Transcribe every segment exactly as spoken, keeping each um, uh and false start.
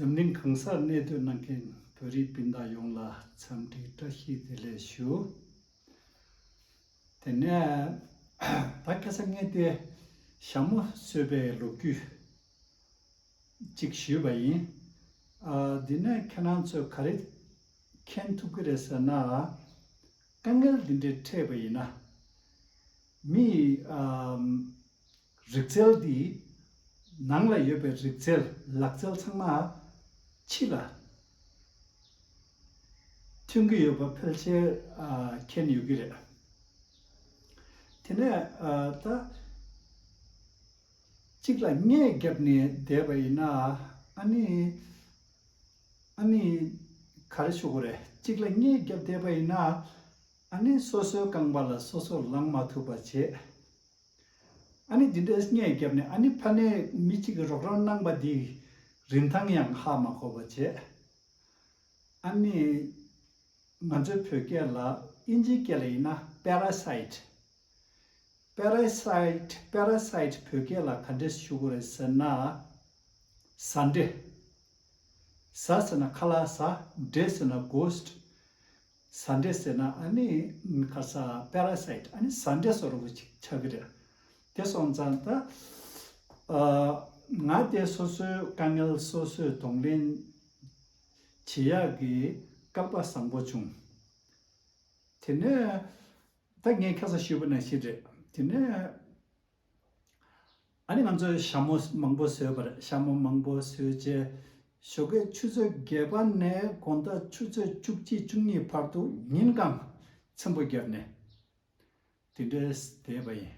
འཛམ་གླིང་གང་སར་གནས་སྡོད་གནང་མཁན་བོད་རིགས་སྤུན་ཟླ་ཡོངས་ལ་འཚམས་འདྲི་བཀྲ་ཤིས་བདེ་ལེགས་ཞུ། དེ་ནས་ད་ཁ་སང་ངས་དེ་ཞྭ་མོ་གསོད་པའི་ལོ་རྒྱུས་གཅིག་ཞུས་པ་ཡིན། ཨ། འདི་ནས་ཁྱེད་རང་ཚོས་ག་རེ་མཁྱེན་ཐུབ་ཀྱི་རེད་ཟེར་ན། དཀའ་ངལ་འདི་འདྲའི་འཕྲད་པ་ཡིན་ན། མི་ཨམ། རིག་རྩལ་འདི་ནང་ལ་ཡོད་པའི་རིག་རྩལ་ལག་རྩལ་ཚང་མ་ཕྱི་ལ་ཐོན་གྱི་ཡོད་པ་ཕལ་ཆེར་ཨ། མཁྱེན་ཡོད་ཀྱི་རེད། དེ་ནས་ཨ། ད་གཅིག་ལ་བརྙས་བརྒྱབ་ནས་བསྡད་པ་ཡིན་ན། ཨ་ནི་ཨ་ནི་ག་རེ་ཞུ་དགོས་རེད། གཅིག་ལ་བརྙས་བརྒྱབ་བསྡད་པ་ཡིན་ན། ཨ་ནི་སོ་སོའི་རྐང་པ་ལ་སོ་སོ་ལངས་མ་ཐུབ་པ་བྱེད། ཨ་ནི་འདི་འདྲའི་བརྙས་བརྒྱབ་ནས། ཨ་ནི་ཕ་ནས་མི་གཅིག་གིས་རོགས་རམ་གནང་པ་འདིའི་རིན་ཐང་ཡང་ཧ་མ་གོ་བ་བྱེད། ཨ་ནི་ང་ཚོའི་བོད་སྐད་ལ། དབྱིན་ཇིའི་སྐད་ལ་ཡིན་ན་པེ་ར་སའིཊ། པེ་ར་སའིཊ། པེ་ར་སའིཊ་བོད་སྐད་ལ་ག་འདྲས་ཞུ་དགོས་རེད་ཟེར་ན། ཟ་འདྲེ། ཟ་ཟེར་ན་ཁ་ལག་ཟ། འདྲེ་ཟེར་ན་གྷོ་སི་ཊི། ཟ་འདྲེ་ཟེར་ན་ཨ་ནི་ཁ་ས་པེ་ར་སའིཊ། ཨ་ནི་ཟ་འདྲེ་བཟོ་འདྲ་པོ་ཅིག་ཆགས་ཀྱི་རེད། དེ་སོང་ཙང་ད་ཨ། ང་དེ་སོ་སོའི་དཀའ་ངལ་སོ་སོས་གདོང་ལེན་བྱེད་ཡག་གི་སྐལ་པ་བཟང་པོ་བྱུང་། དེ་ནས་ད་ངས་ཁ་སང་ཞུས་པ་ནང་བཞིན་རེད། དེ་ནས་ཨ་ནི་ང་ཚོས་ཞྭ་མོ་མང་པོ་བཟོས་པ་རེད། ཞྭ་མོ་མང་པོ་བཟོས་རྗེས། ཞོགས་ཀས་ཆུ་ཚོད་བརྒྱད་པ་ནས་དགོང་དག་ཆུ་ཚོད་བཅུ་གཅིག་བཅུ་གཉིས་བར་དུ་ཉིན་གང་ཚེམ་པོ་བརྒྱབ་ནས་དེ་འདྲའི་བསྡད་པ་ཡིན།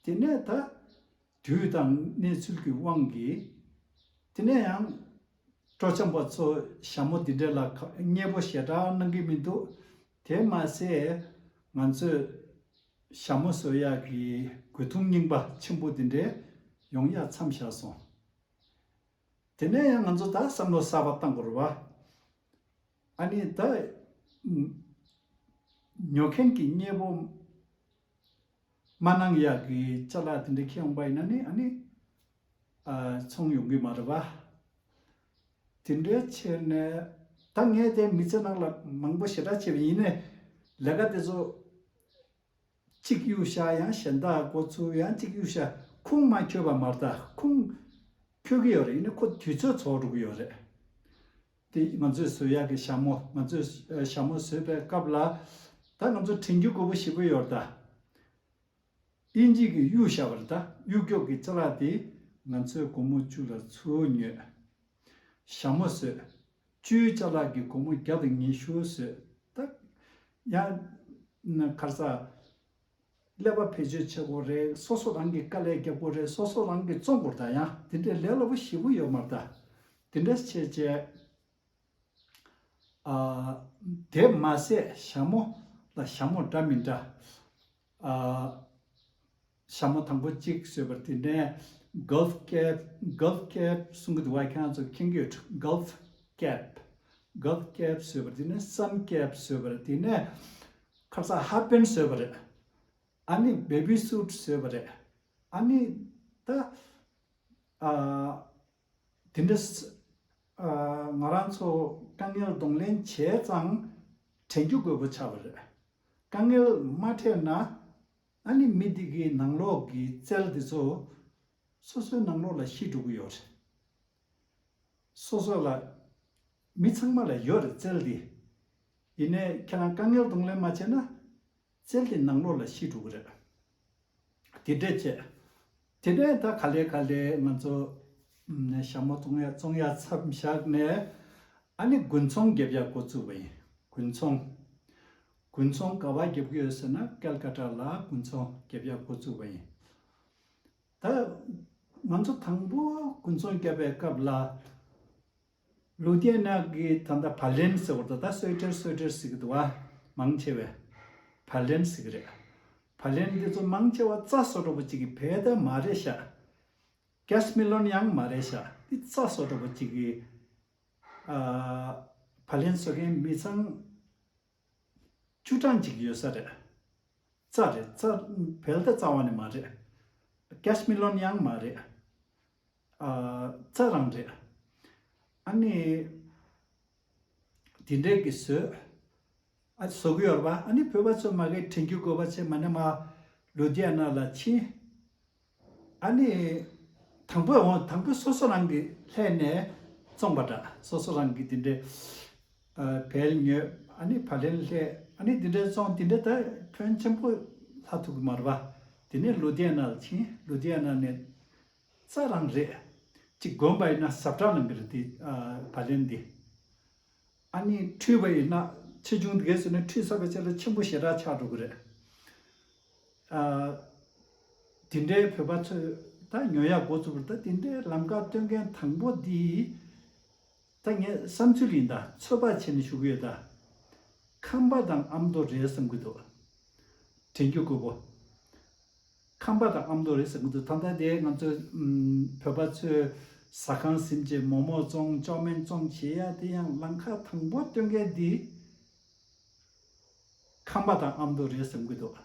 དེ་ནས་ད་དུས་དང་གནས་ཚུལ་གྱི་དབང་གིས། དེ་ནས་ཡང་སྤྲོ་འཆམ་པ་ཚོ་ཞྭ་མོ་འདི་འདྲ་ལ་མཉེས་པོ་ཞེ་དྲག་གནང་གི་མི་འདུག་དེ་མ་ཟད་ང་ཚོས་ཞྭ་མོ་བཟོ་ཡག་གི་དགོས་འདུན་རྙིང་པ་ཆེན་པོ་འདི་འདྲ་ཡོང་ཡག་མཚམས་བཞག་སོང་། དེ་ནས་ཡང་ང་ཚོ་ད་བསམ་བློ་གསར་པ་བཏང་དགོས་རེད་པ། ཨ་ནི་ད་ཉོ་མཁན་གྱིས་མཉེས་པོ་མ་གནང་ཡག་གི་ཅ་ལག་དེ་འདྲ་ཁྱེར་ཡོང་པ་ཡིན་ན་ནི། ཨ་ནི་ཨ། ཚོང་ཡོང་གི་མ་རེད་པ། དེ་འདྲའི་ཆེད་ནས་ད་ངས་དེ་མི་ཚེ་ནང་ལ་མང་པོ་ཞེ་དྲག་བྱས་པ་ཡིན་ནའི། ལས་ཀ་དེ་ཚོ་གཅིག་གཡུག་བཞག་ཡང་གཞན་དག་འགོ་ཚུགས། ཡང་གཅིག་གཡུག་བཞག་ཁུངས་མ་འཁྱོལ་བ་མ་རེད། ད་ཁུངས་འཁྱོལ་གྱི་ཡོད་རེད། ཡིན་ནའི་ཁོ་དུས་ཚོད་རྫོགས་འགྲོ་གི་ཡོད་རེད། དེ་ང་ཚོས་བཟོ་ཡག་གི་ཞྭ་མོ། ང་ཚོས་ཨ། ཞྭ་མོ་བཟོས་པའི་སྐབས་ལ་ད་ང་ཚོ་དྲན་རྒྱུ་དགོས་པོ་ཞེ་པོ་ཡོད་རེད་ད། དབྱིན་ཇི་གིས་གཡུག་བཞག་པ་རེད་ད། གཡུག་རྒྱོབ་ཀྱི་ཅ་ལག་དེ་ང་ཚོས་སྒོར་མོ་བཅུ་ལ་ཚུར་ཉོས། ཞྭ་མོ་བཟོས། བཅུའི་ཅ་ལག་གི་སྒོར་མོ་བརྒྱ་དང་ཉི་ཤུ་བཟོས། ད་ཡང་ན་ག་རེ་ཟ། ཀླད་པ་བེད་སྤྱོད་བྱེད་དགོས་རེད། སོ་སོ་རང་གིས་དཀའ་ལས་རྒྱག་དགོས་རེད། སོ་སོ་རང་གིས་བཙོང་དགོས་རེད། ད་ཡང་དེ་འདྲའི་ལས་སླ་པོ་ཞེ་པོ་ཡོད་མ་རེད་ད། དེ་འདྲ་བྱས་བྱས། ཨ། དེ་མ་ཟད་ཞྭ་མོ་ལ་ཞྭ་མོ་འདྲ་མི་འདྲ། ཨ། ཞྭ་མོ་དང་པོ་གཅིག་བཟོས་པ་དེ་ནས་གོལ་ཕ་ཀེབ། གོལ་ཕ་ཀེབ་གསུང་གི་འདུག་པ། ཁྱེད་རང་ཚོ་མཁྱེན་གྱི་ཡོད། གོལ་ཕ་ཀེབ། གོལ་ཕ་ཀེབ་བཟོས་པ་དེ་ནས་སན་ཀེབ་བཟོས་པ་རེད། དེ་ནས་ཁ་སང་ཧབ་པེན་བཟོས་པ་རེད། ཨ་ནི་བེ་བི་སུཊ་བཟོས་པ་རེད། ཨ་ནི་ད་ཨ། དེ་འདྲ་ཨ། ང་རང་ཚོ་དཀའ་ངལ་གདོང་ལེན་བྱས་ཙང་དྲན་རྒྱུ་དགོས་པ་ཆགས་པ་རེད། དཀའ་ངལ་མ་འཕྲད་ན་ཨ་ནི་མི་དེ་གི་ནང་ལོགས་ཀྱི་རྩལ་དེ་ཚོ་སོ་སོའི་ནང་ལོགས་ལ་ཤི་འགྲོ་གི་ཡོད་རེད། སོ་སོ་ལ། མི་ཚང་མ་ལ་ཡོད་རེད་རྩལ་འདི། ཡིན་ནའི་ཁྱེད་རང་དཀའ་ངལ་གདོང་ལེན་མ་བྱས་ན་རྩལ་འདི་ནང་ལོགས་ལ་ཤི་འགྲོ་གི་རེད། དེ་འདྲས་བྱས། དེ་ནས་ད་ག་ལེ་ག་ལེ་ང་ཚོ་ཞྭ་མོ་བཙོང་ཡ་བཙོང་ཡ་མཚམས་བཞག་ནས། ཨ་ནི་དགུན་ཚོང་རྒྱབ་ཡ་འགོ་བཙུགས་པ་ཡིན། དགུན་ཚོང་། དགུན་ཚོང་ག་པར་རྒྱབ་ཀྱི་ཡོད་ཟེར་ན་ཀལ་ཀ་ཏ་ལ་དགུན་ཚོང་རྒྱབ་ཡ་འགོ་བཙུགས་པ་ཡིན། ད་ང་ཚོ་དང་པོ་དགུན་ཚོང་བརྒྱབ་པའི་སྐབས་ལ། ལུ་དྷི་ཡ་ན་གི་ད་ལྟ་བ་ལན་ཟེར་བ་དང་། ད་སོ་ཊར་སོ་ཊར་ཟེར་གི་འདུག་བ། མང་ཆེ་བས་བ་ལན་ཟེར་གི་རེད། བ་ལན་འདི་ཚོ་མང་ཆེ་བ་རྩྭ་བཟོ་འདྲ་པོ་ཅིག་གི་བལ་ད་མ་རེད་ཤག་ཀེ་ཤི་མེ་ལོན་ཡང་མ་རེད་ཤག་འདི་རྩྭ་བཟོ་འདྲ་པོ་ཅིག་གི་ཨ། བ་ལན་བཟོ་མཁན་མི་ཚང་བཅུ་གྲངས་ཅིག་ཡོད་ས་རེད། རྩྭ་རེད། རྩྭ། བལ་ད་རྩ་བ་ནས་མ་རེད། ཀེ་ཤི་མེ་ལོན་ཡང་མ་རེད། ཨ། རྩྭ་རང་རེད། ཨ་ནི་དེ་འདྲའི་གི་བཟོས། ཨ་བཟོ་གི་ཡོད་རེད་པ། ཨ་ནི་བོད་པ་ཚོ་མ་གི་དྲན་རྒྱུ་དགོས་པ་བྱས་མ་ནས་མ་ལུ་དྷི་ཡ་ན་ལ་ཕྱིན། ཨ་ནི་དང་པོ་འོང་དང་པོ་སོ་སོ་རང་གི་ལྷས་ནས་བཙོངས་པ་འདྲ། སོ་སོ་རང་གི་དེ་འདྲའི་ཨ་བལ་ཉོས། ཨ་ནི་བ་ལན་ལྷས། ཨ་ནི་དེ་འདྲའི་བཙོངས། དེ་འདྲའི་ད་ཕོན་ཆེན་པོ་ལྷག་ཐུབ་ཀྱི་མ་རེད་པ། དེ་ནས་ལུ་དྷི་ཡ་ན་ལ་ཕྱིན། ལུ་དྷི་ཡ་ན་ནས་རྩྭ་རང་རེད། གཅིག་གོན་པ་ཡིན་ན་ཟབ་དྲག་ལང་གི་རེད་དེ། ཨ་བ་ལན་འདི། ཨ་ནི་འཁྲུས་པ་ཡིན་ན་ཆེ་ཆུང་དེ་གས་བཟོས་ནས་འཁྲུས་ཚར་བའི་རྗེས་ལ་ཆེན་པོ་ཞེ་དྲག་ཆགས་འགྲོ་གི་རེད། ཨ་དེ་འདྲའི་བོད་པ་ཚོས་ད་ཉོ་ཡག་འགོ་བཙུགས་པ་རེད། ད་དེ་འདྲའི་ལམ་ཁ་སྟོན་མཁན་དང་པོ་འདི། ད་ངའི་བསམ་ཚུལ་ཡིན། ད་ཚོད་དཔག་བྱས་ནས་ཞུ་གི་ཡོད། ད་ཁམས་པ་དང་ཨ་མདོ་རེད་བསམ་གྱི་འདུག། དྲན་རྒྱུ་དགོས་པོ། ཁམས་པ་དང་ཨ་མདོ་རེད་བསམ་གྱི་འདུག། ད་ལྟ་དེ་ང་ཚོ་ཨམ་བོད་པ་ཚོས་ཟ་ཁང་ཟིན་བྱས་མོག་མོག་བཙོང་ཅའོ་མེན་བཙོང་བྱེད་ཡ་དེ་ཡང་ལམ་ཁ་དང་པོ་སྟོན་མཁན་འདི་ཁམས་པ་དང་ཨ་མདོ་རེད་བསམ་གྱི་འདུག།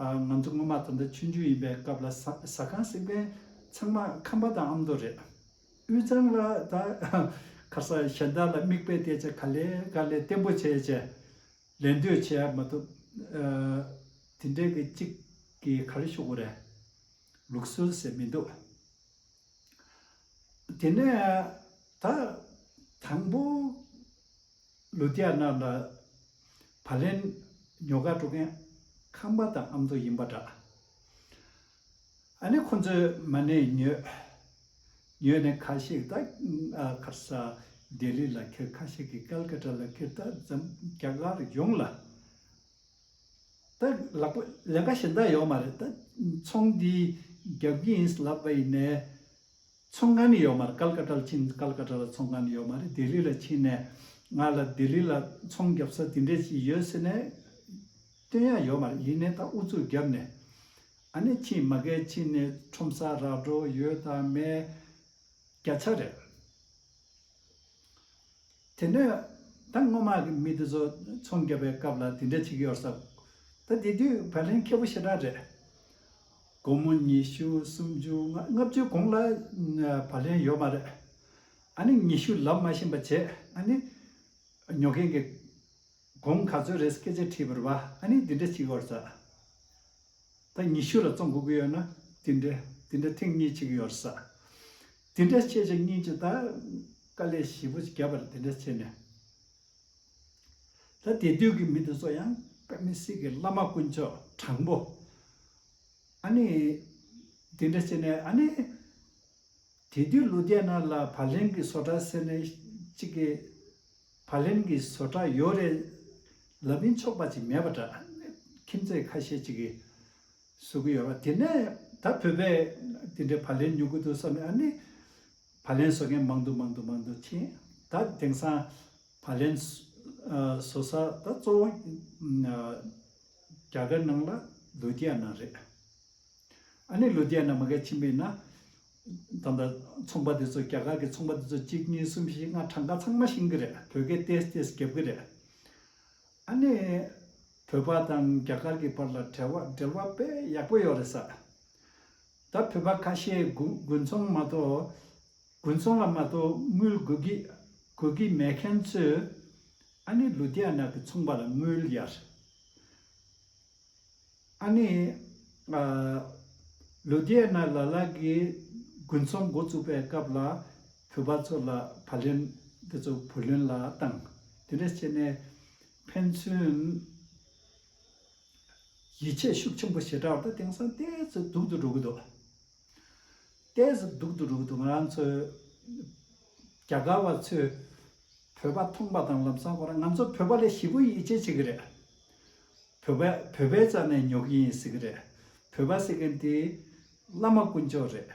ཨ་ང་ཚོ་སྔོན་མ་ད་ལྟ་ཆུང་ཆུང་ཡིན་པའི་སྐབས་ལ་ཟ་ཟ་ཁང་ཟིན་མཁན་ཚང་མ་ཁམས་པ་དང་ཨ་མདོ་རེད། དབུས་གཙང་ལ་ད་ག་ས་གཞན་དག་ལ་མིག་དཔེ་བལྟས་བྱས་ག་ལེ་ག་ལེ་བརྟན་པོ་བྱས་བྱས། ལེན་འདོད་བྱས་མ་གཏོགས། ཨ་དེ་འདྲའི་གི་གཅིག་གི་ག་རེ་ཞུ་དགོས་རེད། ལུགས་སྲོལ་ཟེར་མི་འདུག། དེ་ནས་ད་དང་པོ་ལུ་དྷི་ཡ་ན་ལ་བ་ལན་ཉོ་ག་འགྲོ་མཁན་ཁམས་པ་དང་ཨ་མདོ་ཡིན་པ་འདྲ། ཨ་ནི་ཁོ་ཚོས་མ་ཎི་ཉོས། ཉོས་ནས་ཁ་ཤས་ད་ཨ་ག་རེ་ཟ་ལྡི་ལི་ལ་ཁྱེར། ཁ་ཤས་ཀྱིས་ཀལ་ཀ་ཏ་ལ་ཁྱེར། ད་འཛམ་རྒྱ་གར་ཡོངས་ལ། ད་ལག་པ་ལས་ཀ་གཞན་དག་ཡོད་མ་རེད། ད་ཚོང་འདི་རྒྱབ་ཀྱི་ཡིན་ལབ་པ་ཡིན་ནའི་ཚོང་མཁན་ནི་ཡོད་མ་རེད། ཀལ་ཀ་ཏ་ལ་ཕྱིན། ཀལ་ཀ་ཏ་ལ་ཚོང་མཁན་ནི་ཡོད་མ་རེད། ལྡི་ལི་ལ་ཕྱིན་ནས་ང་ལ་ལྡི་ལི་ལ་ཚོང་རྒྱབ་ས་འདི་འདྲས་ཅིག་ཡོད་ཟེར་ནས་སྟོན་ཡ་ཡོད་མ་རེད། ཡིན་ནའི་ད་ཨུ་ཚུགས་བརྒྱབ་ནས་ཨ་ནི་ཕྱིན། མ་གིར་ཕྱིན་ནས་ཁྲོམ་ས་རག་འགྲོ་ཡོད་དང་མེད་བརྒྱ་ཆ་རེད། དེ་ནས་ད་སྔོན་མ་གི་མི་དེ་ཚོ་ཚོང་རྒྱབ་པའི་སྐབས་ལ་དེ་འདྲ་བྱེད་ཀྱི་ཡོད་ས། ད་དེ་དུས་བ་ལན་ཁེ་པོ་ཞེ་དྲག་རེད། སྒོར་མོ་ཉི་ཤུ་སུམ་ཅུ་ལྔ་ལྔ་བཅུ་གོང་ལ་བ་ལན་ཡོད་མ་རེད། ཨ་ནི་ཉི་ཤུ་ལབ་མ་ཤེས་པ་བྱས། ཨ་ནི་ཉོ་མཁན་གྱིས་གོང་ག་ཚོད་རེད་སྐད་ཆ་དྲིས་པ་རེད་པ། ཨ་ནི་འདི་འདྲ་བྱེད་ཀྱི་ཡོད་རེད་ས། ད་ཉི་ཤུ་ལ་བཙོང་དགོས་ཀྱི་ཡོད་ན་དེ་འདྲ་དེ་འདྲ་ཐེངས་གཉིས་བྱེད་ཀྱི་ཡོད་རེད་ས། དེ་འདྲ་བྱས་བྱས་གཉིས་ཀྱི་ད་དཀའ་ལས་ཞེ་པོ་ཞིག་བརྒྱབ་པ་རེད། དེ་འདྲ་བྱས་ནས་ད་དེ་དུས་ཀྱི་མི་དེ་ཚོ་ཡང་དཔེ་མི་སྲིད་ཀྱི་བླ་མ་དཀོན་མཆོག་དྲང་པོ། ཨ་ནི་དེ་འདྲ་བྱས་ནས་ཨ་ནི། དེ་དུས་ལུ་དྷི་ཡ་ན་ལ་བ་ལན་གྱི་བཟོ་གྲྭ་ཟེར་ནས་གཅིག་གི་བ་ལན་གྱི་བཟོ་གྲྭ་ཡོད་རེད་ལབ་མིན་ཆོག་པ་ཅིག་མེད་པ་འདྲ། ཁྱིམ་མཚེས་ཁ་ཤས་ཅིག་གིས་བཟོ་གི་ཡོད་པ། དེ་ནས་ད་བོད་པས་དེ་འདྲའི་བ་ལན་ཉོ་གི་འདུག་བསམ་ནས་ཨ་ནི་བ་ལན་བཟོ་མཁན་མང་དུ་མང་དུ་མང་དུ་ཕྱིན། ད་དེང་སང་བ་ལན་བཟོ་ས་ད་གཙོ་བོ་རྒྱ་གར་ནང་ལ་ལུ་དྷི་ཡ་ན་རེད། ཨ་ནི་ལུ་དྷི་ཡ་ན་མ་གིར་ཕྱིན་པ་ཡིན་ན། ད་ལྟ་ཚོང་པ་དེ་ཚོ་རྒྱ་གར་གྱི་ཚོང་པ་དེ་ཚོ་གཅིག་གཉིས་གསུམ་བཞི་ལྔ་གྲངས་ཀ་ཚང་མ་ཤེས་ཀྱི་རེད། བོད་སྐད་ཏོག་ཙམ་ཏོག་ཙམ་རྒྱབ་ཀྱི་རེད། ཨ་ནི་བོད་པ་དང་རྒྱ་གར་གྱི་བར་ལ་འབྲེལ་བ་འབྲེལ་བ་དཔེ་ཡག་པོ་ཡོད་རེད་ས། ད་བོད་པ་ཁ་ཤས་དགུན་དགུན་ཚོང་མ་གཏོགས། དགུན་ཚོང་ལ་མ་གཏོགས་དངུལ་དགོས་ཀྱི་དགོས་ཀྱི་མེད་མཁན་ཚོས་ཨ་ནི་ལུ་དྷི་ཡ་ན་གི་ཚོང་པ་ལ་དངུལ་གཡར། ཨ་ནི་ཨ་ལུ་དྷི་ཡ་ན་ལ་ལ་གིས་དགུན་ཚོང་འགོ་བཙུགས་པའི་སྐབས་ལ་བོད་པ་ཚོ་ལ་བ་ལན་དེ་ཚོ་བུ་ལོན་ལ་བཏང་། དེ་འདྲ་བྱས་ནས་ཕན་ཚུན་ཡིད་ཆེས་ཤུགས་ཆེན་པོ་ཞེ་དྲག་ད་དེང་སང་ཏོག་ཙམ་སྡུག་ཏུ་འགྲོ་གི་འདུག། ཏོག་ཙམ་སྡུག་ཏུ་འགྲོ་གི་འདུག། ང་རང་ཚོའི་རྒྱ་གར་བ་ཚོས་བོད་པ་མཐོང་པ་དང་ལམ་སང་ཁོ་རང་ང་ཚོ་བོད་པ་ལས་ཞེ་པོ་ཡིད་ཆེས་བྱེད་ཀྱི་རེད། བོད་པ་བོད་པའི་རྩ་ནས་ཉོ་གི་ཡིན་ཟེར་གྱི་རེད། བོད་པ་ཟེར་མཁན་དེ་བླ་མ་དཀོན་མཆོག་རེད།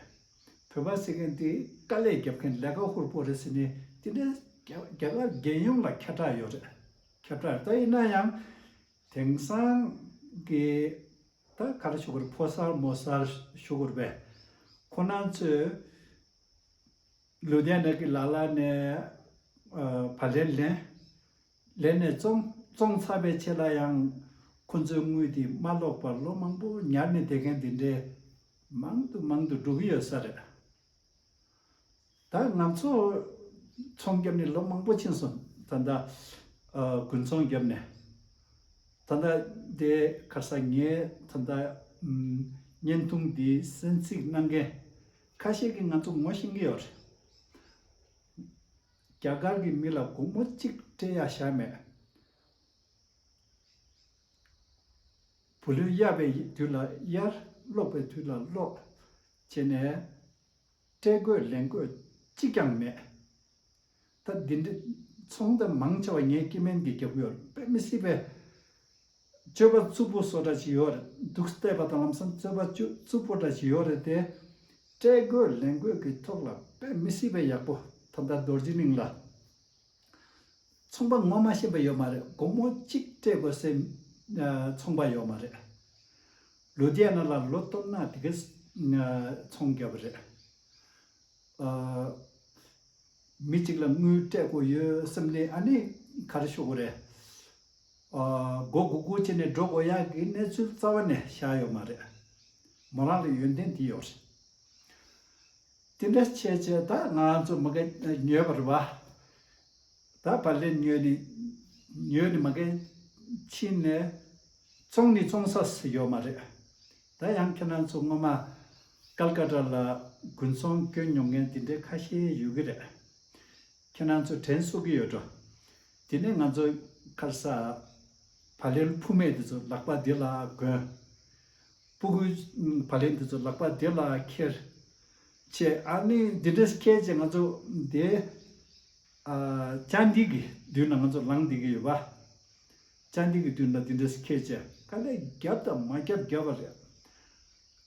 བོད་པ་ཟེར་མཁན་དེ་དཀའ་ལས་རྒྱབ་མཁན་ལས་ཀ་ཧུར་པོ་རེད་ཟེར་ནས་དེ་འདྲའི་རྒྱ་རྒྱ་གར་རྒྱལ་ཡོངས་ལ་ཁྱབ་བསྒྲགས་ཡོད་རེད། ཁྱབ་བསྒྲགས་ད་ཡིན་ན་ཡང་དེང་སང་གི་ད་ག་རེ་ཞུ་དགོས་རེད། ཕོ་གསར་མོ་གསར་ཞུ་དགོས་རེད་པས། ཁོ་རང་ཚོས་ལུ་དྷི་ཡ་ན་གི་ལ་ལ་ནས་ཨ་བ་ལན་ལེན། ལེན་ནས་བཙོང་བཙོང་ཚར་བའི་ཆེད་ལ་ཡང་ཁོ་ཚོའི་དངུལ་དེ་མ་ལོག་པར་ལོ་མང་པོ་ཉར་ནས་བསྡད་མཁན་དེ་འདྲས་མང་དུ་མང་དུ་འགྲོ་གི་ཡོད་ས་རེད། ད་ང་ཚོ་ ཚོང་བརྒྱབ་ནས་ལོ་མང་པོ་ཕྱིན་སོང་། ད་ལྟ་ཨ་དགུན་ཚོང་བརྒྱབ་ནས། ད་ལྟ་དེ་ཁ་སང་ངས་ད་ལྟ་ཨམ་བརྙན་ཐུང་འདི་གསན་གཟིགས་གནང་མཁན་ཁ་ཤས་ཀྱིས་ང་ཚོ་ངོ་ཤེས་ཀྱི་ཡོད་རེད། རྒྱ་གར་གྱི་མི་ལ་སྒོར་མོ་གཅིག་སྤྲད་ཡ་བཞག་མེད། བུ་ལོན་གཡར་བའི་དུས་ལ་གཡར། སློག་པའི་དུས་ལ་སློག་བྱས་ནས་སྤྲད་དགོས་ལེན་དགོས་གཅིག་ཀྱང་མེད། ད་འདི་འདྲའི་ཚོང་དེ་མང་ཆེ་བ་ངའི་སྐྱེ་དམན་གྱིས་རྒྱབ་ཀྱི་ཡོད་རེད། དཔེ་མི་སྲིད་པའི་སྤྱོད་པ་རྩུབ་པོ་བཟོ་འདྲ་ཞིག་ཡོད་རེད། འདུག་བལྟས་པ་དང་ལམ་སང་སྤྱོད་པ་རྩུབ་རྩུབ་པོ་འདྲ་ཞིག་ཡོད་རེད་དེ། སྤྲད་དགོས་ལེན་དགོས་ཀྱི་ཐོག་ལ་དཔེ་མི་སྲིད་པའི་ཡག་པོ། ད་ལྟ་རྡོ་རྗེ་གླིང་ལ། ཚོང་པ་ངོ་མ་ཤེས་པ་ཡོད་མ་རེད། སྒོར་མོ་གཅིག་སྤྲད་དགོས་སའི་ཚོང་པ་ཡོད་མ་རེད། ལུ་དྷི་ཡ་ན་ལ་ལོ་སྟོང་ན་དེ་ག་ཚོང་བརྒྱབ་པ་རེད། མི་གཅིག་ལ་དངུལ་སྤྲད་དགོས་ཡོད་བསམ་ནས། ཨ་ནི་ག་རེ་ཞུ་དགོས་རེད། སྒོ་སྒུར་སྒུར་བྱས་ནས་འགྲོ་དགོས་ཡག་གི་གནས་ཚུལ་རྩ་བ་ནས་བཞག་ཡོད་མ་རེད། མོ་རང་ལ་ཡོན་ཏན་དེ་ཡོད་རེད། དེ་འདྲ་བྱས་བྱས་ད་ང་ཚོ་མ་གི་ཉོས་པ་རེད་བ། ད་བ་ལན་ཉོས་ནི་ཉོས་ནི་མ་གི་ཕྱིན་ནས་བཙོང་ནི་བཙོང་ས་ཡོད་མ་རེད། ད་ཡང་ཁྱེད་རང་ཚོ་སྔོན་མ་ཀལ་ཀ་ཏ་ལ་དགུན་ཚོང་སྐྱོན་མྱོང་མཁན་དེ་འདྲའི་ཁ་ཤས་ཡོད་ཀྱི་རེད། ཁྱེད་རང་ཚོ་དྲན་གསོ་གི་ཡོད་འགྲོ། དེ་ནས་ང་ཚོ་ཁར་ས་བ་ལན་འཕུར་མེད་དེ་ཚོ་ལག་པ་འདི་ལ་གོན། སྤུ་གུའི་བ་ལན་དེ་ཚོ་ལག་པ་འདི་ལ་འཁྱེར། བྱས། ཨ་ནི་འདི་འདྲས་འཁྱེར་བྱས་ང་ཚོ་འདི་ཨ་ཅན་དི་གི་མདུན་ལ་ང་ཚོ་ལངས་བསྡད་ཀྱི་ཡོད་པ། ཅན་དི་གི་མདུན་ལ་འདི་འདྲས་འཁྱེར་བྱས་དཀའ་ལས་བརྒྱབ་དང་མ་བརྒྱབ་བརྒྱབ་པ་རེད།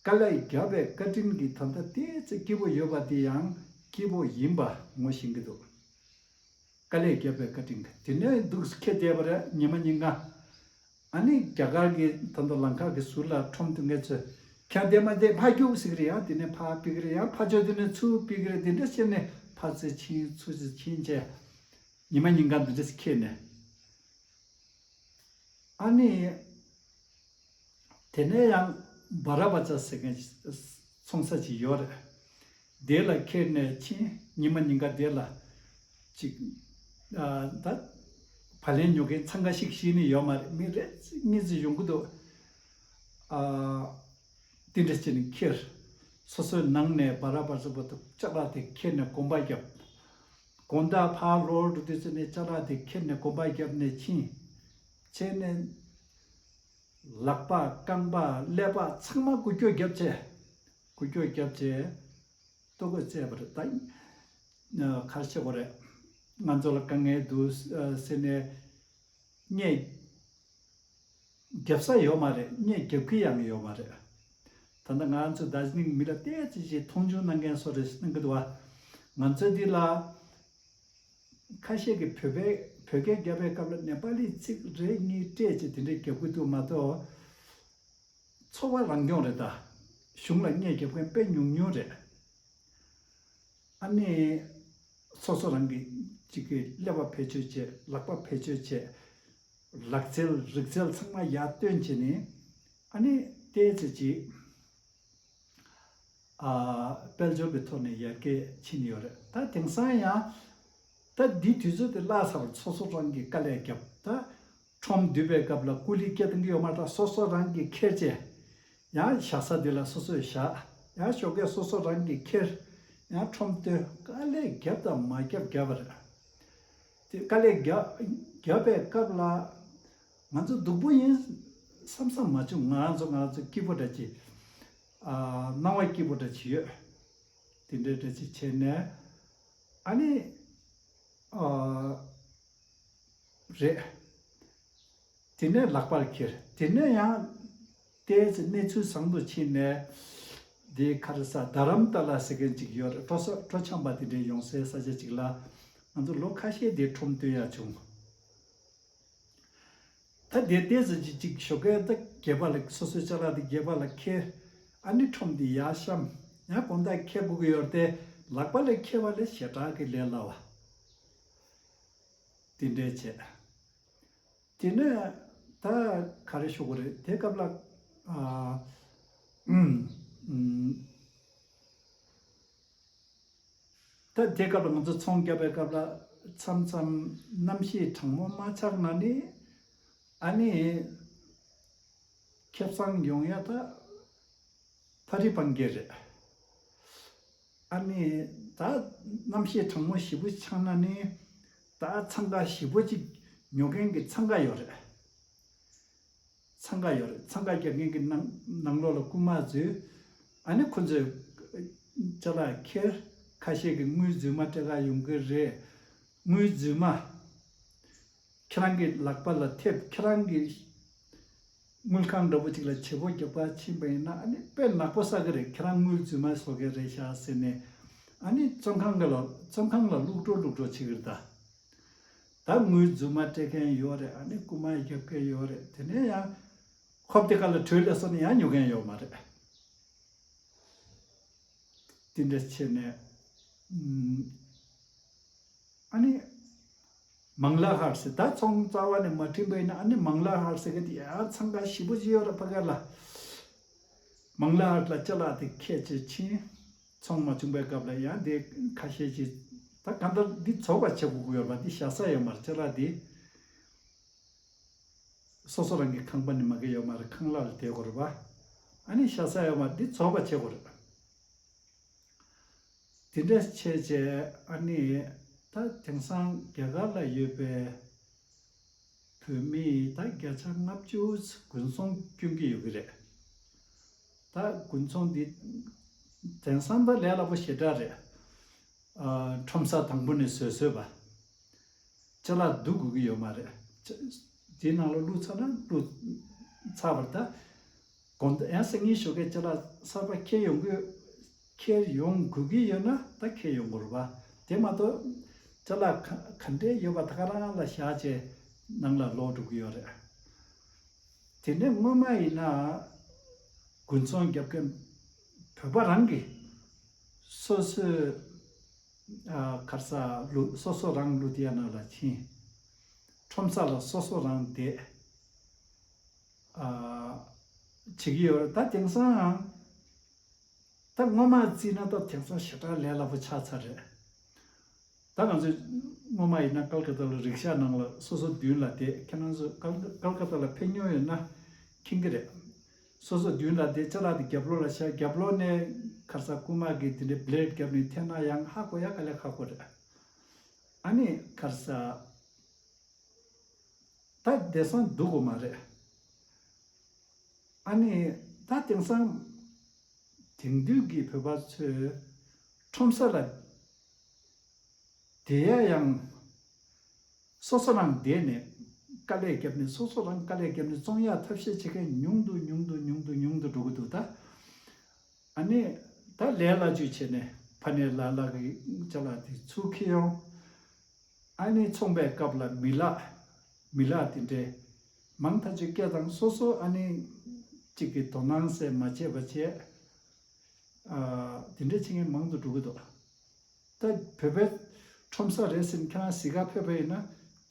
དཀའ་ལས་བརྒྱབ་པའི་བཀའ་དྲིན་གྱིས་ད་ལྟ་ཏོག་ཙམ་སྐྱིད་པོ་ཡོད་པ་དེ་ཡང་སྐྱིད་པོ་ཡིན་པ་ངོ་ཤེས་ཀྱི་འདུག་དཀའ་ལས་བརྒྱབ་པའི་བཀའ་དྲིན་གྱིས། དེ་ནས་འདུག་སེ་འཁྱེར་བསྡད་པ་རེད། ཉི་མ་ཉིན་གང་། ཨ་ནི་རྒྱ་གར་གྱི་ད་ལྟ་ལམ་ཁ་གི་ཟུར་ལ་ཁྲོམ་དེ་ངས་ཚོས་ཁྱེད་བསྡད་མ་བསྡད་ཕར་རྒྱུགས་ཟེར་གྱི་རེད། ཡང་དེ་ནས་ཕར་ཕུད་ཀྱི་རེད། ཡང་ཕར་ཕྱོགས་དེ་ནས་ཚུར་ཕུད་ཀྱི་རེད། དེ་འདྲ་བྱས་ནས་ཕར་ཚུར་ཕྱིན་ཚུར་ཕྱིན་བྱས་ཉི་མ་ཉིན་གང་འདི་འདྲ་ཞིག་འཁྱེར་ནས། ཨ་ནི། དེ་ནས་ཡང་བ་ར་བ་ཙ་ཟེར་མཁན་ཚོང་ས་ཅིག་ཡོད་རེད། དེ་ལ་འཁྱེར་ནས་ཕྱིན། ཉི་མ་ཉིན་གང་དེ་ལ་ཅིག་ཨ་ད་བ་ལན་ཉོ་མཁན་འཚང་ཁ་ཤིག་ཤིག་ནི་ཡོད་མ་རེད། མི་རེ་གཉིས་ཙམ་ཡོང་གི་འདུག་ཨ་དེ་འདྲ་བྱས་ནས་འཁྱེར། སོ་སོའི་ནང་ནས་བ་ར་བ་ཙ་བ་ཏུ་ཅ་ལག་དེ་འཁྱེར་ནས་གོམ་པ་བརྒྱབ། དགོང་དག་ཕར་ལོག་འགྲོ་དུས་ཙམ་ནས་ཅ་ལག་དེ་འཁྱེར་ནས་གོམ་པ་བརྒྱབ་ནས་ཕྱིན། བྱས་ནས། ལག་པ་རྐང་པ་ཀླད་པ་ཚང་མ་འགུལ་སྐྱོད་བརྒྱབ་བྱས། འགུལ་སྐྱོད་བརྒྱབ་བྱས། ལྟོ་གོས་བཙལ་བ་རེད། ད་ག་རེ་བྱེད་དགོས་རེད། ང་ཚོ་ལ་དཀའ་ངལ་འདུག་ཟེར་ནས་རྙེད་རྒྱབ་ས་ཡོད་མ་རེད། རྙེད་རྒྱབ་ཀྱི་ཡང་ཡོད་མ་རེད། ད་ལྟ་ང་ཚོ་དར་ཇི་ལིང་མི་ལ་ཏོག་ཙམ་ཅིག་མཐོང་ཆུང་གནང་མཁན་བཟོ་འདྲ་གནང་གི་འདུག་བ། ང་ཚོ་འདི་ལ། ཁ་ཤས་ཀྱིས་བོད་པའི་བོད་སྐད་རྒྱབ་པའི་སྐབས་ལ་ནེ་པ་ལི་ཚིག་རེ་གཉིས་སྤྲད་བྱས་དེ་འདྲའི་རྒྱབ་ཀྱི་འདུག་མ་གཏོགས། ཚོ་བ་རང་སྐྱོང་རེད་ད། གཞུང་ལ་རྙེད་རྒྱབ་མཁན་དཔེ་ཉུང་ཉུང་རེད། ཨ་ནི། སོ་སོ་རང་གི་གཅིག་གི་ཀླད་པ་བེད་སྤྱོད་བྱས། ལག་པ་བེད་སྤྱོད་བྱས། ལག་རྩལ་རིག་རྩལ་ཚང་མ་ཡར་བཏོན་བྱས་ནས། ཨ་ནི་ཏོག་ཙམ་ཅིག་ཨ་དཔལ་འབྱོར་གྱི་ཐོག་ནས་ཡར་རྒྱས་ཕྱིན་ཡོད་རེད། ད་དེང་སང་ཡང་ད་འདི་དུས་ཚོད་དེ་བརླག་ཚར། སོ་སོ་རང་གིས་དཀའ་ལས་བརྒྱབ། ད་ཁྲོམ་བསྡུ་བའི་སྐབས་ལ་ཀུ་ལི་སྐྱེལ་གཏོང་གི་ཡོད་མ་རེད། སོ་སོ་རང་གིས་འཁྱེར་བྱས། ཡང་བཞག་ས་འདི་ལ་སོ་སོས་བཞག་ཡང་ཞོགས་ཀས་སོ་སོ་རང་གིས་འཁྱེར། ཡང་ཁྲོམ་བསྡུ། དཀའ་ལས་བརྒྱབ་དང་མ་བརྒྱབ་བརྒྱབ་པ་རེད། དེ་དཀའ་ལས་བརྒྱབ་བརྒྱབ་པའི་སྐབས་ལ་ང་ཚོ་སྡུག་པོ་ཡིན་བསམ་བསམ་མ་བྱུང་། ང་རང་ཚོ་ང་རང་ཚོ་སྐྱིད་པོ་འདྲ་ཅིག་ཨ་སྣང་བ་སྐྱིད་པོ་འདྲ་ཅིག་ཡོད། དེ་འདྲའི་འདྲ་ཅིག་བྱས་ནས་ཨ་ནི་ཨ་རེད། དེ་ནས་ལག་པར་འཁྱེར། དེ་ནས་ཡང་ཏོག་ཙམ་གནས་ཚུལ་བཟང་དུ་ཕྱིན་ནས་དེ་ག་རེ་ཟེར། རྡ་རམ་ཏ་ལ་ཟེར་མཁན་ཅིག་ཡོད་རེད། སྤྲོ་ས་སྤྲོ་འཆམ་པ་དེ་འདྲའི་ཡོང་སའི་ས་ཆ་ཅིག་ལ་ང་ཚོ་ལོ་ཁ་ཤས་དེ་ཁྲོམ་སྟོན་ཡག་བྱུང་། ད་དེ་ཏོག་ཙམ་ཅིག་ཅིག་ཞོགས་ཀས་ད་སྒལ་པ་ལ་སོ་སོའི་ཅ་ལག་དེ་སྒལ་པ་ལ་འཁྱེར། ཨ་ནི་ཁྲོམ་དེ་ཡར་བཤམས། ཡང་དགོང་དག་འཁྱེར་དགོས་ཀྱི་ཡོད་རེད་དེ། ལག་པ་ལ་འཁྱེར་བ་ལས་ཞེ་དྲག་གི་ལས་སླ་བ། དེ་འདྲས་བྱས། དེ་ནས་ད་ག་རེ་ཞུ་དགོས་རེད། དེ་སྐབས་ལ་ཨ་ཨུམ་ཨུམ། དེ་སྐབས་ལ་ང་ཚོ་ཚོང་བརྒྱབ་པའི་སྐབས་ལ་མཚམས་མཚམས་གནམ་གཤིས་གྲང་མོ་མ་ཆགས་ན་ནི་ཨ་ནི་ཁེ་བཟང་ཡོང་ཡ་ད་ཕ་རི་སྤང་རྒྱལ་རེད། ཨ་ནི་ད་གནམ་གཤིས་གྲང་མོ་ཞེ་པོ་ཆགས་ན་ནི་ད་འཚང་ཁ་ཞེ་པོ་ཅིག་ཉོ་མཁན་གྱི་འཚང་ཁ་ཡོད་རེད། འཚང་ཁ་ཡོད་རེད། འཚང་ཁ་རྒྱག་མཁན་གྱི་ནང་ནང་ལོགས་ལ་རྐུན་མ་འཛུལ། ཨ་ནི་ཁོ་ཚོས་ཅ་ལག་ཁྱེར། ཁ་ཤས་ཀྱིས་དངུལ་རྫུན་མ་སྤྲད་ག་ཡོང་གི་རེད། དངུལ་རྫུན་མ་ཁྱེད་རང་གི་ལག་པ་ལ་ཐེབས། ཁྱེད་རང་གི་དངུལ་ཁང་འདྲ་པོ་ཅིག་ལ་བྱེད་པོ་རྒྱག་པ་ཕྱིན་པ་ཡིན་ན་ཨ་ནི་དཔེ་ནག་པོ་བསགས་ཀྱི་རེད། ཁྱེད་རང་དངུལ་རྫུན་མ་བཟོ་མཁན་རེད་ཤག་ཟེར་ནས་ཨ་ནི་བཙོན་ཁང་གི་ལ་བཙོན་ཁང་ལ་བླུག་འགྲོ་བླུག་འགྲོ་བྱེད་ཀྱི་རེད་ད། ད་དངུལ་རྫུན་མ་སྤྲད་མཁན་ཡོད་རེད། ཨ་ནི་རྐུན་མ་རྒྱབ་མཁན་ཡོད་རེད། དེ་ནས་ཡང་ཁོབ་དེ་ག་ལ་བྲོས་ལས་སོང་ནས་ཡང་ཉོ་མཁན་ཡོད་མ་རེད། དེ་འདྲ་བྱས་ནས་ཨ་ནི་མང་ལ་ཧར་ཟེར། ད་ཚོང་རྩ་བ་ནས་མ་བྲིན་པ་ཡིན་ན་ཨ་ནི་མང་ལ་ཧར་ཟེར་གི་དེ་ཡང་འཚང་ཁ་ཞེ་པོ་ཅིག་ཡོད་རེད། ཕ་ག་ལ་མང་ལ་ཧར་ལ་ཅ་ལག་དེ་ཁྱེར་བྱས་ཕྱིན། ཚོང་མ་བྱུང་པའི་སྐབས་ལ་ཡང་དེ་ཁ་ཤས་ཀྱིས་ད་གང་ལྟར་འདི་རྫོགས་པ་བྱེད་དགོས་ཀྱི་ཡོད་པ། འདི་བཞག་ས་ཡོད་མ་རེད། ཅ་ལག་འདི་སོ་སོ་རང་གི་ཁང་པ་ནི་མ་གི་ཡོད་མ་རེད། ཁང་གླ་ལ་བསྡད་དགོས་རེད་པ། ཨ་ནི་བཞག་ས་ཡོད་མ་རེད། འདི་རྫོགས་པ་བྱེད་དགོས་རེད་པ། དེ་འདྲ་བྱས་བྱས་ཨ་ནི་ད་དེང་སང་རྒྱ་གར་ལ་ཡོད་པའི་བོད་མི་ད་བརྒྱ་ཆ་ལྔ་བཅུ་དགུན་ཚོང་སྐྱོན་གྱི་ཡོད་ཀྱི་རེད། ད་དགུན་ཚོང་འདི་དེང་སང་ད་ལས་སླ་པོ་ཞེ་དྲག་རེད། ཨ་ཁྲོམ་ས་དང་པོ་ནས་བཟོས་བཟོས་པ། ཅ་ལག་བསྡུ་དགོས་ཀྱི་ཡོད་མ་རེད། ཅ་དེའི་ནང་ལ་བླུགས་ཚར་ན་བླུགས་ཚར་བ་རེད་ད། དགོང་དག་ཡང་སང་ཉིན་ཞོགས་ཀས་ཅ་ལག་གསར་པ་འཁྱེར་ཡོང་དགོས། འཁྱེར་ཡོང་དགོས་ཀྱི་ཡོད་ན་ད་འཁྱེར་ཡོང་དགོས་རེད་པ། དེ་མ་གཏོགས་ཅ་ལག་ག་ག་འདྲས་ཡོད་པ་ད་ག་རང་ལ་བཞག་བྱས་ནང་ལ་ལོག་འགྲོ་གི་ཡོད་རེད། དེ་ནས་སྔོན་མ་ཡིན་ན་དགུན་ཚོང་རྒྱབ་མཁན་བོད་པ་རང་གིས་སོ་སོའི་ཨ་ག་རེ་ཟ་ལུ་སོ་སོ་རང་ལུ་དེ་ཡ་ནང་ལ་ཕྱིན། ཁྲོམ་ས་ལ་སོ་སོ་རང་བསྡད། ཨ་བྱེད་ཀྱི་ཡོད་རེད། ད་དེང་སང་ད་སྔོན་མ་བརྩིས་ན་ད་དེང་སང་ཞེ་དྲག་ལས་སླ་པོ་ཆགས་ཚར་རེད། ད་ང་ཚོས་སྔོན་མ་ཡིན་ན་ཀལ་ཀ་ཏ་ལ་རིག་ཤ་ནང་ལ་སོ་སོ་མདུན་ལ་བསྡད། ཁྱེད་རང་ཚོ་ཀལ་ཀལ་ཀ་ཏ་ལ་ཕེབས་མྱོང་ཡོད་ན་མཁྱེན་གྱི་རེད། སོ་སོ་མདུན་ལ་བསྡད། ཅ་ལག་དེ་རྒྱབ་ལོགས་ལ་བཞག་རྒྱབ་ལོགས་ནས་ག་རེ་ཟ་རྐུན་མ་གིས་དེ་འདྲའི་བྷི་ལེཌ་བརྒྱབ་ནས་འཐེན་ན་ཡང་ཧ་གོ་ཡ་དཀའ་ལས་ཁག་པོ་རེད། ཨ་ནི་ག་རེ་ཟ། ད་དེང་སང་འདུག་གོ་མ་རེད། ཨ་ནི་ད་དེང་སང་དེང་དུས་ཀྱི་བོད་པ་ཚོས་ཁྲོམ་ས་ལ་བསྡད་ཡ་ཡང་སོ་སོ་རང་བསྡད་ནས་དཀའ་ལས་བརྒྱབ་ནས་སོ་སོ་རང་དཀའ་ལས་བརྒྱབ་ནས་བཙོང་ཡ་ཐབས་ཤེས་བྱེད་མཁན་ཉུང་དུ་ཉུང་དུ་ཉུང་དུ་ཉུང་དུ་འགྲོ་གི་འདུག་ད་ཨ་ནི་ད་ལས་སླ་བཅོས་བྱས་ནས་ཕ་ནས་ལ་ལ་གི་ཅ་ལག་དེ་ཚུར་འཁྱེར་ཡོང་། ཨ་ནི་ཚོང་པའི་སྐབས་ལ་མི་ལག་མི་ལག་དེ་འདྲའི་མང་ཐག་ཆོད་སྐད་དང་སོ་སོ་ཨ་ནི་གཅིག་གི་དོ་སྣང་ཟེར་མ་བྱས་པ་བྱས། ཨ་དེ་འདྲ་བྱེད་མཁན་མང་དུ་འགྲོ་གི་འདུག་ད་བོད་པའི་ཁྲོམ་ས་རེད་ཟེར་ནས་ཁྱེད་རང་གཟིགས་ག་ཕེབས་པ་ཡིན་ན་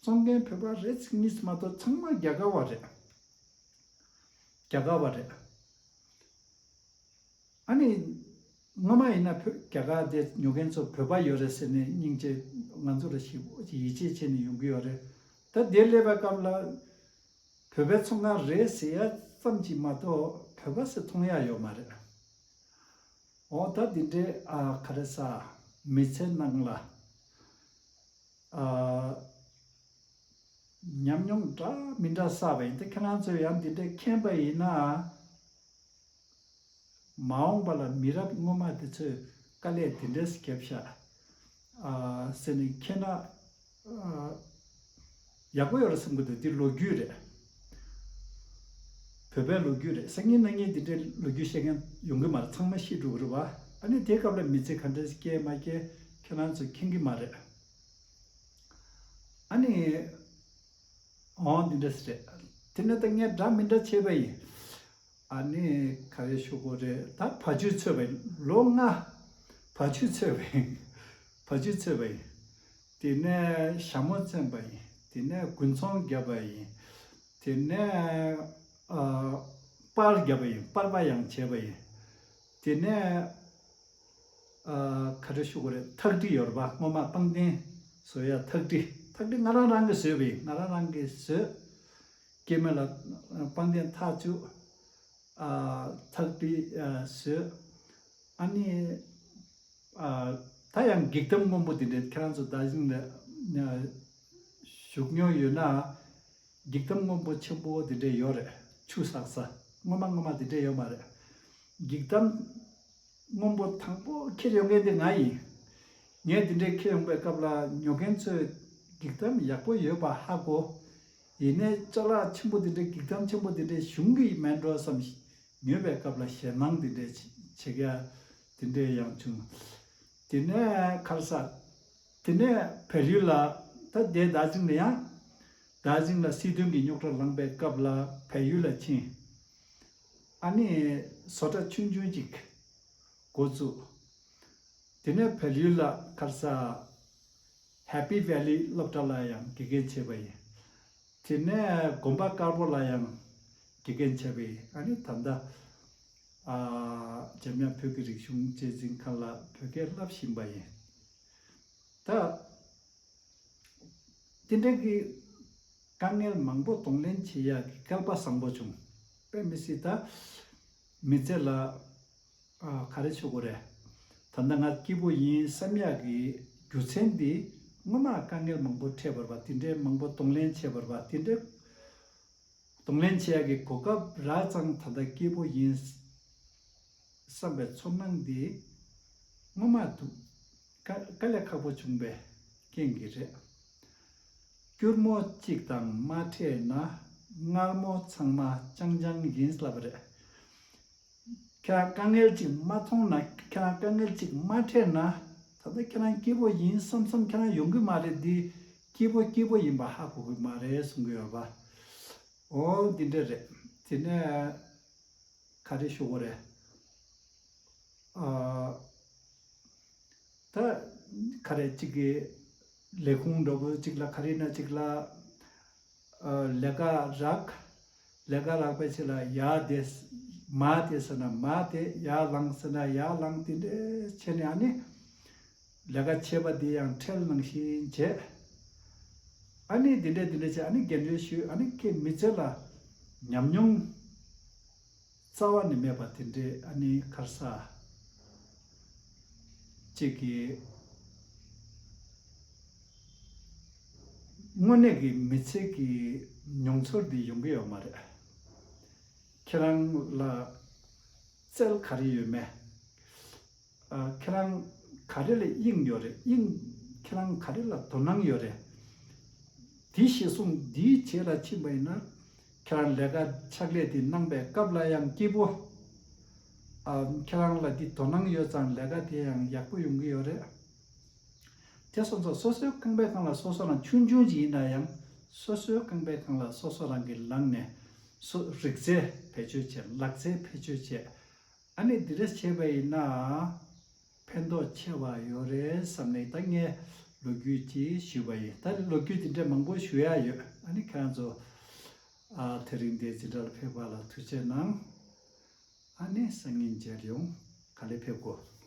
བཙོང་མཁན་བོད་པ་རེད་ཚིག་གཉིས་མ་གཏོགས་ཚང་མ་རྒྱ་གར་བ་རེད། རྒྱ་གར་བ་རེད། ཨ་ནི་སྔོན་མ་ཡིན་ན་བོད་རྒྱ་གར་དེ་ཉོ་མཁན་ཚོ་བོད་པ་ཡོད་རེད་ཟེར་ནས་སྙིང་རྗེ་ང་ཚོ་ལ་ཞིབ་ཡིད་ཆེས་བྱས་ནས་ཡོང་གི་ཡོད་རེད། ད་དེ་སླེབས་པའི་སྐབས་ལ་བོད་པའི་ཚོང་ཁང་རེད་ཟེར་ཡ་ཙམ་གྱིས་མ་གཏོགས་བོད་པ་ཟེར་མཐོང་ཡ་ཡོད་མ་རེད། འོ་ད་འདི་འདྲའི་ཨ་ག་རེ་ཟ་མི་ཚེ་ནང་ལ་ཨ་ཉམས་མྱོང་འདྲ་མི་འདྲ་བསགས་པ་ཡིན། ད་ཁྱེད་རང་ཚོས་ཡང་འདི་འདྲའི་མཁྱེན་པ་ཡིན་ན། མ་འོངས་པ་ལ་མི་རབས་སྔོན་མ་དེ་ཚོས་དཀའ་ལས་དེ་འདྲས་བརྒྱབ་ཤག་ཨ་ཟེར་ནས་མཁྱེན་ན་ཨ་ཡག་པོ་ཡོད་རེད་བསམ་གི་འདུག་འདི་ལོ་རྒྱུས་རེད། བོད་པའི་ལོ་རྒྱུས་རེད། སང་ཉིན་གནངས་ཉིན་འདི་འདྲའི་ལོ་རྒྱུས་བཤད་མཁན་ཡོང་གི་མ་རེད། ཚང་མ་ཤི་འགྲོ་གི་རེད་བ། ཨ་ནི་དེའི་སྐབས་ལ་མི་ཚེ་ག་འདྲས་སྐྱེལ་མ་སྐྱེལ་ཁྱེད་རང་ཚོས་མཁྱེན་གི་མ་རེད། ཨ་ནི་འོང་འདི་འདྲས་རེད། དེ་ནས་ད་ངས་འདྲ་མི་འདྲ་བྱས་པ་ཡིན། ཨ་ནི་ག་རེ་ཞུ་དགོས་རེད། ད་བ་ཕྱུགས་འཚོས་པ་ཡིན། ལོ་ལྔ་བ་ཕྱུགས་འཚོས་པ་ཡིན། བ་ཕྱུགས་འཚོས་པ་ཡིན། དེ་ནས་ཞྭ་མོ་བཙེམས་པ་ཡིན། དེ་ནས་དགུན་ཚོང་བརྒྱབ་པ་ཡིན། དེ་ནས་ཨ་པར་བརྒྱབ་པ་ཡིན། པར་པ་ཡང་བྱས་པ་ཡིན། དེ་ནས་ ཨ་ག་རེ་ཞུ་དགོས་རེད། ཐག་དྲི་ཡོད་རེད་པ། སྔོན་མ་པང་གདན་བཟོ་ཡ་ཐག་དྲི། ཐག་དྲི་ང་རང་རང་གིས་བཟོས་པ་ཡིན། ང་རང་རང་གིས་བཟོས། སྐྱེ་དམན་ལ་པང་གདན་ཐག་བཅུག་ཨ་ཐག་དྲི་ཨ་བཟོས། ཨ་ནི་ཨ་ད་ཡང་འགྱིག་དམ་སྔོན་པོ་དེ་འདྲས། ཁྱེད་རང་ཚོ་རྡ་རིང་ལ་ཨ་བཞུགས་མྱོང་ཡོད་ན། འགྱིག་དམ་སྔོན་པོ་ཆེན་པོ་དེ་འདྲས་ཡོད་རེད། ཆུ་བསགས་ས། སྔོན་མ་སྔོན་མ་དེ་འདྲས་ཡོད་མ་རེད། འགྱིག་དམ་སྔོན་པོ་དང་པོ་ཁྱེར་ཡོང་མཁན་དེ་ང་ཡིན། ངས་དེ་འདྲས་ཁྱེར་ཡོང་པའི་སྐབས་ལ་ཉོ་མཁན་ཚོས་འགྱིག་དམ་ཡག་པོ་ཡོད་པ་ཧ་གོ། ཡིན་ནའི་ཅ་ལག་ཆེན་པོ་དེ་འདྲས། འགྱིག་དམ་ཆེན་པོ་དེ་འདྲས་གཞུང་གི་མིན་འགྲོ་བསམ་ཞིག་ཉོས་པའི་སྐབས་ལ་ཞེད་སྣང་དེ་འདྲས་བྱེད་ཡ་དེ་འདྲས་ཡང་བྱུང་། དེ་ནས་ག་རེ་ཟ། དེ་ནས་བལ་ཡུལ་ལ། ད་དེ་རྡ་རིང་ལ་ཡང་། རྡ་རིང་ལ་སྲིད་དོན་གྱི་རྙོག་དྲ་ལངས་པའི་སྐབས་ལ་བལ་ཡུལ་ལ་ཕྱིན། ཨ་ནི་བཟོ་གྲྭ་ཆུང་ཆུང་ཅིག་འགོ་བཙུགས། དེ་ནས་བལ་ཡུལ་ལ་ག་རེ་ཟ། Happy Valley སློབ་གྲྭ་ལ་ཡང་དགེ་རྒན་བྱས་པ་ཡིན། དེ་ནས་དགོན་པ་དཀར་པོ་ལ་ཡང་དགེ་རྒན་བྱས་པ་ཡིན། ཨ་ནི་ད་ལྟ་ཨ་འཇམ་དབྱངས་བོད་ཀྱི་རིག་གཞུང་གཅེས་འཛིན་ཁང་ལ་བོད་སྐད་བསླབ་བཞིན་པ་ཡིན། ད་དེ་འདྲ་གི་དཀའ་ངལ་མང་པོ་གདོང་ལེན་བྱེད་ཡག་གི་སྐལ་པ་བཟང་པོ་བྱུང་། དཔེ་མི་སྲིད་ད་མི་ཚེ་ལ་ཨ་ག་རེ་ཞུ་དགོས་རེད། ད་ལྟ་ང་སྐྱིད་པོ་ཡིན་བསམ་ཡག་གི་རྒྱུ་མཚན་དེ། སྔོན་མ་དཀའ་ངལ་མང་པོ་འཕྲད་པ་རེད་པ། དེ་འདྲའི་མང་པོ་གདོང་ལེན་བྱས་པ་རེད་པ། དེ་འདྲའི་གདོང་ལེན་བྱེད་ཡག་གི་གོ་སྐབས་རག་ཙང་ད་ལྟ་སྐྱིད་པོ་ཡིན་བསམ་པའི་ཚོར་སྣང་འདི་སྔོན་མ་འདུག་དཀའ་དཀའ་ལས་ཁག་པོ་བྱུང་བའི་རྐྱེན་གྱིས་རེད། སྐྱུར་མོ་གཅིག་དང་མ་འཕྲད་ན། མངར་མོ་ཚང་མ་རྐྱང་རྐྱང་ཡིན་ལབ་པ་རེད། ཁྱེད་རང་དཀའ་ངལ་གཅིག་མ་མཐོང་ན། ཁྱེད་རང་དཀའ་ངལ་གཅིག་མ་འཕྲད་ན། ད་ལྟ་ཁྱེད་རང་སྐྱིད་པོ་ཡིན་བསམ་བསམ་ཁྱེད་རང་ཡོང་གི་མ་རེད། འདི་སྐྱིད་པོ་སྐྱིད་པོ་ཡིན་པ་ཧ་གོ་གི་མ་རེད་གསུང་གི་ཡོད་པ། འོ་འདི་འདྲ་རེད། དེ་ནས་ག་རེ་ཞུ་དགོས་རེད། ཨ་ད་ག་རེ་གཅིག་གི་ལས་ཁུངས་འདྲ་པོ་གཅིག་ལ་ག་རེ་ན་གཅིག་ལ་ཨ་ལས་ཀ་རག་ལས་ཀ་རག་པའི་ཆེད་ལ་ཡར་དེ་མར་དེ་ཟེར་ན་མར་དེ། ཡར་ལངས་ཟེར་ན་ཡར་ལངས། དེ་འདྲས་བྱས་ནས་ཨ་ནི་ལས་ཀ་བྱེད་པ་དེ་ཡང་ཁྲེལ་ནང་བཞིན་བྱས། ཨ་ནི་དེ་འདྲས་དེ་འདྲས་བྱས། ཨ་ནི་རྒན་གྲོས་ཞུས། ཨ་ནི་ཁྱེད་མི་ཚེ་ལ་ཉམས་མྱོང་རྩ་བ་ནས་མེད་པ་དེ་འདྲས། ཨ་ནི་ག་རེ་ཟ། གཅིག་གི་དངོས་གནས་ཀྱི་མི་ཚེ་གི་མྱོང་ཚོར་འདི་ཡོང་གི་ཡོད་མ་རེད། ཁྱེད་རང་ལ་རྩལ་ག་རེ་ཡོད་མེད། ཨ་ཁྱེད་རང་ག་རེ་ལ་དབྱིངས་ཡོད་རེད། དབྱིངས་ཁྱེད་རང་ག་རེ་ལ་དོ་སྣང་ཡོད་རེད། དེ་གཞིར་བཟུང་འདིའི་རྗེས་ལ་ཕྱིན་པ་ཡིན་ན། ཁྱེད་རང་ལས་ཀ་ཕྱག་ལས་དེ་གནང་པའི་སྐབས་ལ་ཡང་སྐྱིད་པོ། ཨ་ཁྱེད་རང་ལ་འདི་དོ་སྣང་ཡོད་ཙང་ལས་ཀ་དེ་ཡང་ཡག་པོ་ཡོང་གི་ཡོད་རེད། དེ་སོང་ཙང་སོ་སོའི་ཁང་པའི་སྒང་ལ་སོ་སོ་རང་ཆུང་ཆུང་ཅིག་ཡིན་ན་ཡང་། སོ་སོའི་ཁང་པའི་སྒང་ལ་སོ་སོ་རང་གིས་ལངས་ནས་སོ་རིག་རྩལ་བེད་སྤྱོད་བྱས། ལག་རྩལ་བེད་སྤྱོད་བྱས། ཨ་ནི་འདི་འདྲ་བྱས་པ་ཡིན་ན་ཕན་ཐོགས་ཆེ་བ་ཡོད་རེད་བསམ་ནས། ད་ངས་ལོ་རྒྱུས་ཅིག་ཞུས་པ་ཡིན། ད་ལོ་རྒྱུས་འདི་འདྲ་མང་པོ་ཞུ་ཡ་ཡོད། ཨ་ནི་ཁྱེད་རང་ཚོ་ཨ་དེ་རིང་འདིར་འཛིན་གྲྭ་ལ་ཕེབས་པ་ལ་ཐུགས་རྗེ་གནང་། ཨ་ནི་སང་ཉིན་མཇལ་ཡོང་། ག་ལེར་ཕེབས་དགོས།